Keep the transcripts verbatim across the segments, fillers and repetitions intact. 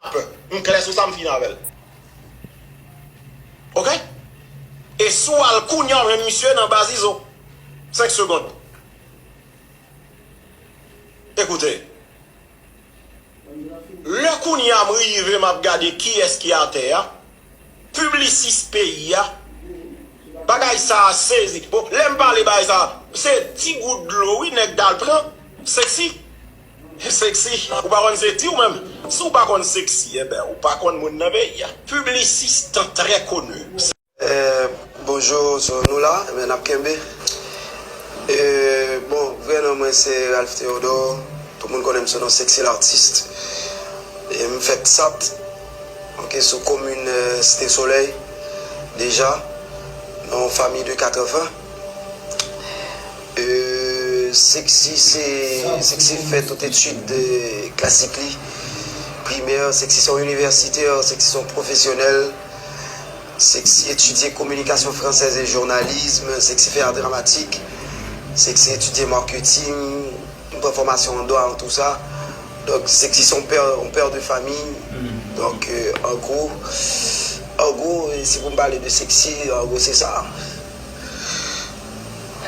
M klè sou sa, m fini avè l. Oke? E si w al kounye a w jwenn misye nan baz Izo. Senk segonn. Ekoute. Lè kounye a m rive, m ap gade kiyès ki atè a. Piblisis peyi a. Bagay sa a sezi. Bon, lè m pale bagay sa a, se ti gout dlo wi nèg dal pran. Seksi. Seksi. Ou pa konn seksi ou menm? Si w pa konn seksi, enben, ou pa konn moun nan peyi a. Publiciste très connu. Eh, bonjou, so nou la, men n ap kenbe. Eh, bon, vrè non mwen se Ralph Théodore. Tout moun konnen m sou non Sexy L'artiste. E m fèt Sat, ok, sou komin, eh, Site Solèy, deja, nan yon fanmi de katreven. Eh, Sexy, se, Sexy fè tout etid, eh, klasik li, primè, Sexy se yon inivèsitè, Sexy se yon pwofesyonèl, Sexy etidye kominikasyon fransèz e jounalis, Sexy fè ar dramatik, Sexy etidye marketing, m pran fòmasyon an dwa, an tou sa. Donk, Sexy se yon pè, yon pè de fanmi. Donk, eh, an gwo, an gwo, eh, si pou m pale de Sexy, an gwo, se sa.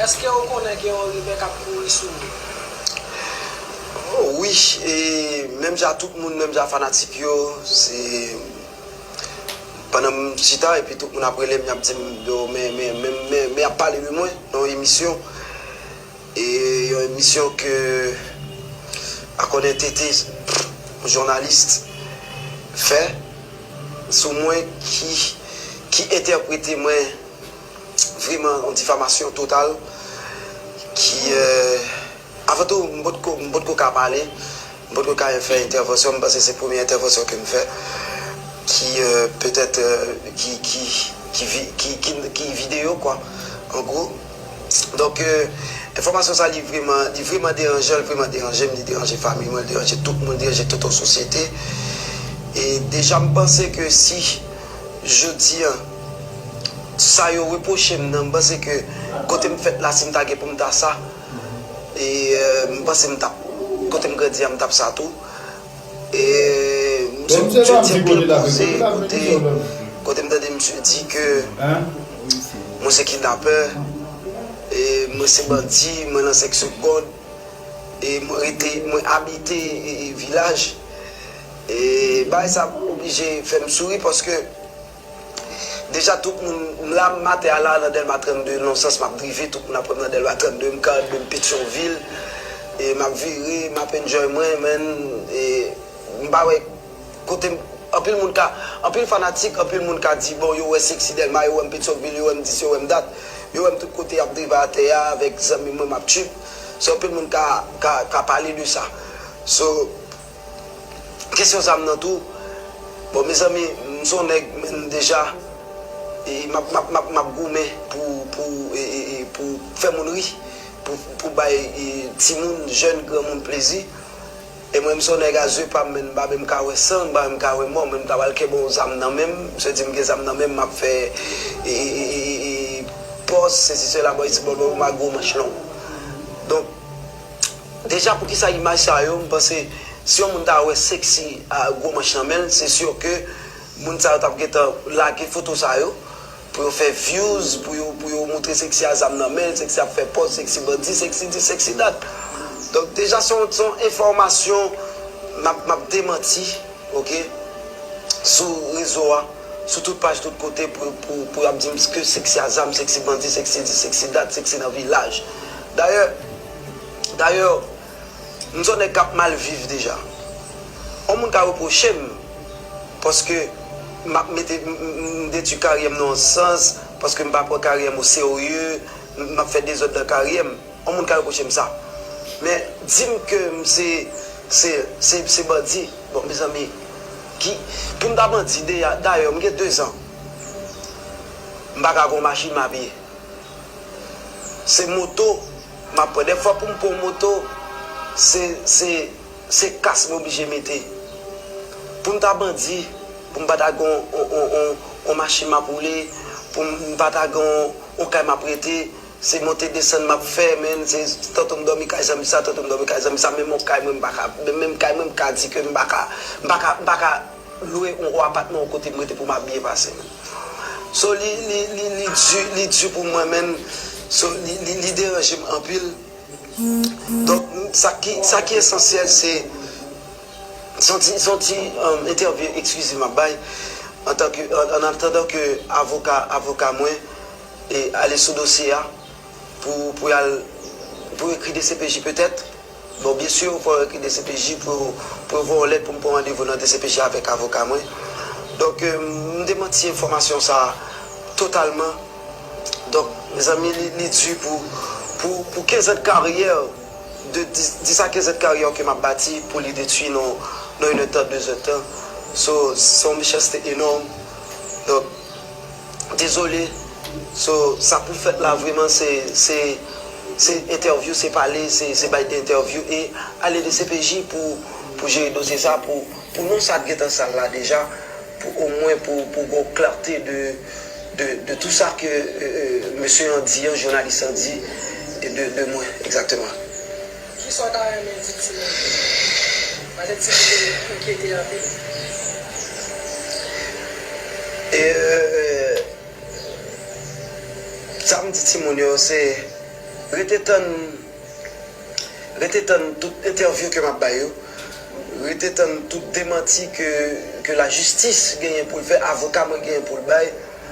Èske ou konnen gen yon rimè k ap kouri sou ou? Oh, wi, e menm jan tout moun, menm jan fanatik yo, se pandan m chita, epi tout moun ap rele m, y ap di m, yo, men, men, men, men, men y ap pale de mwen nan yon emisyon. E yon emisyon ke Akònen Tete, yon jounalis, fè sou mwen ki, ki entèprete mwen vreman yon difamasyon total ki, eh, avan tou, m potko, m potko ka pale, m potko ka fè entèvansyon, m panse se premye entèvansyon ke m fè, ki, eh, petèt, eh, ki, ki, ki, vi- ki, ki, ki videyo, kwa, an gwo. Donk, eh, enfòmasyon sa, li vreman, li vreman deranje, li vreman deranje m, li deranje fanmi mwen, li deranje tout moun, li deranje tout yon sosyete. E deja, m panse ke si jodi a, sa yo repwoche m nan, m panse ke kote m fèt la, si m ta gen pou m ta sa, e, eh, m panse m t ap, kote m grandi a, m t ap sa tou. E m se yon jèn ti pil poze, kote, kote m tande misye di ke mwen se kidnapè, e mwen se bandi, mwen nan senk segond, e mwen rete, mwen abite, e, e vilaj. E bagay sa oblije fè m souri paske deja tout moun, m la, m atè a la, nan Dèlma trannde, nan sans m ap drive, tout moun ap wè m nan Dèlma trannde, m ka andedan Petyonvil, e m ap vire, m ap enjoy mwen, men, e m pa wè kote m, anpil moun ka, anpil fanatik, anpil moun ka di, bon, yo wè Sexy Dèlma, yo wè m Petyonvil, yo wè m dis, yo wè m dat, yo wè m tout kote, y ap drive atè a, avèk zanmi mwen, m ap trip. So, anpil moun ka, ka, ka pale de sa. So, kesyon zam nan tou. Bon, mezanmi, m se yon nèg, men deja, e, m ap, m ap, m ap, m ap goumen pou, pou, e, e, e, pou fè moun ri, pou, pou bay, e, timoun, jèn, granmoun plezi. E mwen, m se yon nèg a zye pa m, men m pa menm ka wè san, m pa menm ka wè mò, men m ta pral kenbe yon zam nan men m, m se di m gen zam nan men m, m ap fè, e, e, e, e, e, pòz, sesi, sela, bò isi, bò, bò, m a gwo manch long. Donk, deja, poukisa imaj sa yo, m panse, si yon moun ta wè Sexy a gwo manch nan men l, se si ke moun sa yo t ap gentan lage foto sa yo pou yo fè views, pou yo, pou yo montre Sexy a zam nan men l, Sexy ap fè pòz, Sexy bandi, Sexy dis, Sexy dat. Donk, deja, se yon, se yon enfòmasyon m ap, m ap demanti, oke, sou rezo a, sou tout paj, tout kote, pou, pou, pou y ap di m ke Sexy a zam, Sexy bandi, Sexy dis, Sexy dat, Sexy nan vilaj. Dayè, dayè, m se yon nèg k ap mal viv deja. Yon moun ka repwoche m, paske m ap mete, m, m, m detwi karyè m nan yon sans, paske m pa pran karyè m oserye, m, m ap fè dezòd nan karyè m. Yon moun ka repwoche m sa. Men, di m ke m se, se, se, se bandi. Bon, mezanmi, ki, pou m ta bandi, deja, dayè, m gen dezan. M pa ka gen yon machin m apiye. Se moto m ap pran. Dèfwa pou m pran moto, se, se, se kas m oblije mete. Pou m ta bandi, pou m pa ta gen on, on, on, on, on machin m ap woule, pou m pa ta gen on, on kay m ap rete, se monte desann m ap fè, men, se tanto m dòmi kay zanmi sa, tanto m dòmi kay zanmi sa, menm on kay mwen m pa ka, menm, menm kay mwen m ka di ke m pa ka, m pa ka, m pa ka, lwe yon gwo apatman yon kote m rete pou m ap byen pase, man. So, li, li, li, li di, li di pou mwen, man. So, li, li, li deranje m anpil. Donk, sa ki, sa ki esansyèl, se, se yon ti, se yon ti, um, entèvyou eksklizif m ap bay, antanke, an, an atandan ke avoka, avoka mwen, e, ale sou dosye a pou, pou y al, pou ekri D C P J petèt. Bon, byen si, fò yo ekri D C P J pou, pou yo voye yon lèt pou m pran randevou nan D C P J avèk avoka mwen. Donk, euh, m demanti enfòmasyon sa a totalman. Donk, mezanmi, li, li di pou, pou, pou kenz an de karyè, de dis, dis a kenz an de karyè ke m ap bati, pou li detwi nan, nan inèdtan, dezèdtan. So, se yon mechanste enòm. Donk, dezole. So, sa pou fèt la, vrèman, se, se, se entèvyou, se pale, se, se bay de entèvyou e ale D C P J pou, pou jere dosye sa, pou, pou non sa t gentan sal la deja, pou omwen pou, pou gon klète de, de, de tout sa ke, euh, euh, mesye an di an, jounalis an di, e de, de mwen, egzakteman. Kisa w ta renmen di timoun yo? Paske timoun yo enkyete anpil. E, euh, euh, sa m di timoun yo, se rete tann, rete tann tout entèvyou ke m ap bay yo. Rete tann tout demanti ke, ke lajistis genyen pou l fè, avoka mwen genyen pou l bay.